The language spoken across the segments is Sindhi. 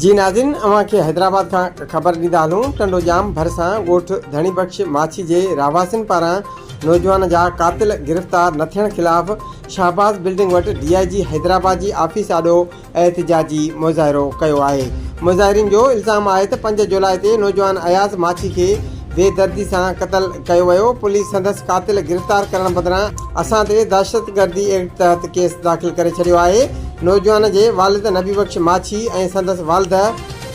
جي ناظرين اوهان کي حيدرآباد کان خبر ڏيندا هلون ٽنڊو ڄام ڀرسان ڳوٺ ڌڻي بخش ماڇي جي رهواسين پاران نوجوان جا قاتل گرفتار نه ٿيڻ خلاف شهباز بلڊنگ وٽ ڊي I جي حيدرآباد جي آفيس آڏو احتجاجي مظاهرو ڪيو آهي. مظاهرين جو الزام آهي ته پنج جولاء تي نوجوان اياز ماڇي کي بي دردي سان قتل ڪيو ويو، پوليس سندس قاتل گرفتار ڪرڻ بدران اسان تي دهشتگردي ايڪٽ تحت ڪيس داخل ڪري ڇڏيو آهي. نوجوان جي والد نبي بخش ماڇي ۽ سندس والده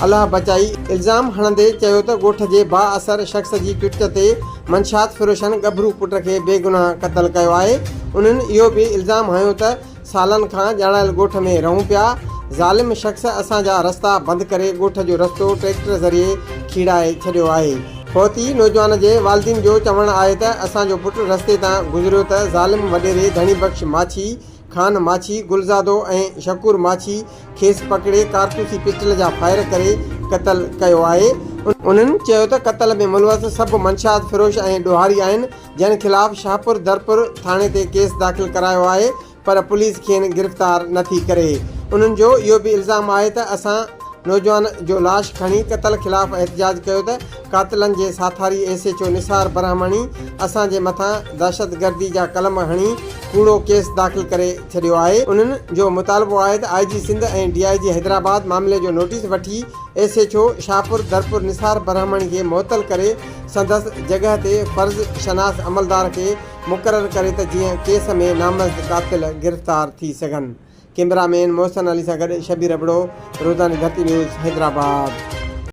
الله بچائي الزام هڻندي چيو ته ڳوٺ جي بااثر شخص جي چٽ تي منشيات فروشن ڳڀرو پٽ کي بيگناهه قتل ڪيو آهي. انهن اهو به الزام هنيو ته سالن کان ڄاڻايل ڳوٺ ۾ رهون پيا، ظالم شخص اسان جا رستا بند ڪري ڳوٺ جو رستو ٽريڪٽر ذريعي کيڙائي ڇڏيو آهي. فوتي نوجوان جي والدين جو چوڻ آهي ته اسان جو پٽ رستي تان گذريو ته ظالم وڏيري ڌڻي بخش ماڇي، خان ماڇي، گلزادو ۽ شڪور ماڇي کيس پڪڙي ڪارتوسي پسٽل جا فائر ڪري قتل ڪيو آهي. انهن چيو ته قتل ۾ ملوث سڀ منشيات فروش ۽ ڏوهاري آهن، جن خلاف شاهپور درپور ٿاڻي تي ڪيس داخل ڪرايو آهي پر پوليس کين گرفتار نه ٿي ڪري. انهن جو اهو به الزام آهي ته اسان نوجوان جو لاش کڻي قتل خلاف احتجاج ڪيو ته قاتلن جي ساٿاري S H O Nisar Brahmani اسان جي مٿان دهشتگردي جا قلم هڻي ڪوڙو ڪيس داخل ڪري ڇڏيو آهي. انهن جو مطالبو آهي ته I G Sindh ۽ D I G Hyderabad معاملي جو نوٽيس وٺي S H O Shahpur Darpur Nisar Brahmani کي معطل ڪري سندس جڳهه تي فرض شناس عملدار کي مقرر ڪري ته جيئن ڪيس ۾ نامزد قاتل گرفتار ٿي سگهن. ڪئميرا مين محسن علي سان گڏ شبير ابڙو، روزاني ڌرتي نيوز، حيدرآباد.